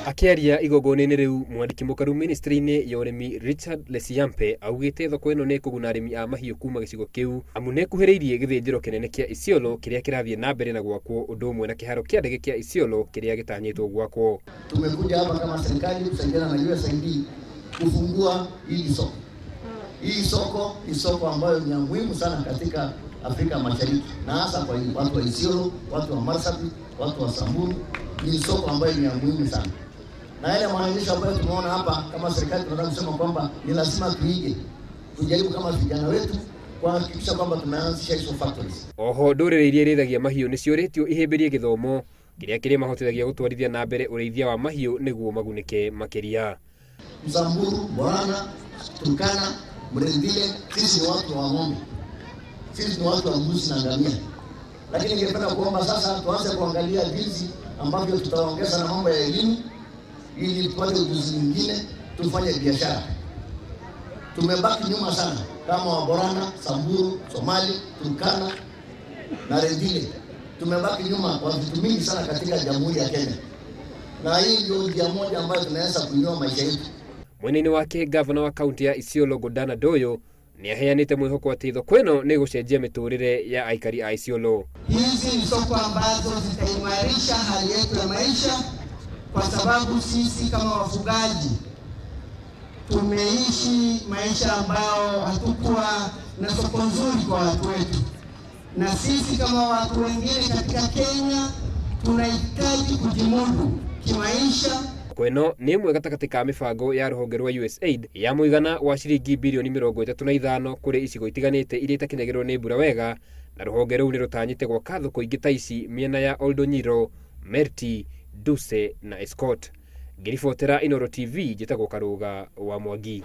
Akiaria igongona-inĩ rĩu mwandĩki mũkaru ministry-inĩ ya ũrĩmi Richard Lesiampe augĩte thoko ĩno nĩ ĩkũguna arĩmi a mahiũ kuma gĩcigo kĩu amu nĩ ĩkuhĩrĩirie gĩthĩnjĩro kĩnene kĩa Isiolo kĩrĩa kĩrathiĩ na mbere na gwakwo ũndũ ũmwe na kĩharo kĩa ndege kĩa Isiolo kĩrĩa gĩtanyĩtwo gwakwo. Tumekuja hapa kama serikali kusaidiana na USAID kufungua hili soko. Hii soko ni soko ambayo ni muhimu sana katika Afrika Mashariki na hasa kwa watu wa Isiolo, watu wa Marsabit, watu wa Samburu. Ni soko ambayo ni muhimu sana. Na yale maonyesho ambayo tumeona hapa kama serikali tunataka kusema kwamba ni lazima tuige. Tujaribu kama vijana wetu kuhakikisha kwamba tumeanzisha hizo factories. Oho ndũrĩrĩ iria irĩithagia mahiũ nĩciũrĩtio ihĩmbĩrie gĩthomo kĩrĩa kĩrĩ mahotithagia gũtwarithia na mbere ũrĩithia wa mahiũ nĩguo magunĩke makĩria. Samburu, Borana, Turkana, Mrendile, sisi ni watu wa ng'ombe. Sisi ni watu wa mbuzi na ngamia. Lakini ningependa kuomba sasa tuanze kuangalia jinsi ambavyo tutaongeza na mambo ya elimu ili tupate ujuzi mwingine tufanye biashara. Tumebaki nyuma sana kama Waborana, Samburu, Somali, Turkana na Rendile. Tumebaki nyuma kwa vitu mingi sana katika Jamhuri ya Kenya. Na hii ndio njia moja ambayo tunaweza kuinua maisha yetu. Mwena-inĩ wake gavana wa kaunti ya Isiolo Godana Doyo nĩ aheanĩte mwĩhoko atĩ thoko ĩno nĩ ĩgũcenjia mĩtũrĩre ya aikari a Isiolo. Hizi ni soko ambazo zitaimarisha hali yetu ya maisha kwa sababu sisi kama wafugaji tumeishi maisha ambao hatukuwa na soko nzuri kwa watu wetu, na sisi kama watu wengine katika Kenya tunahitaji kujimudu kimaisha. Thoko ĩno nĩ ĩmwe gatagatĩ ka mĩbango ya rũhonge rwa USAID ya mũigana wa ciringi bilioni 35 kũrĩ icigo itiganĩte iria itakinyagĩrwo nĩ mbura wega, na rũhonge rũu nĩ rũtanyĩte gwaka thoko ingĩ ta ici mĩena ya Oldonyiro, Merti, Duse na Escort. Ngĩribotera Inooro TV njĩtagwo Karũga wa Mwangi.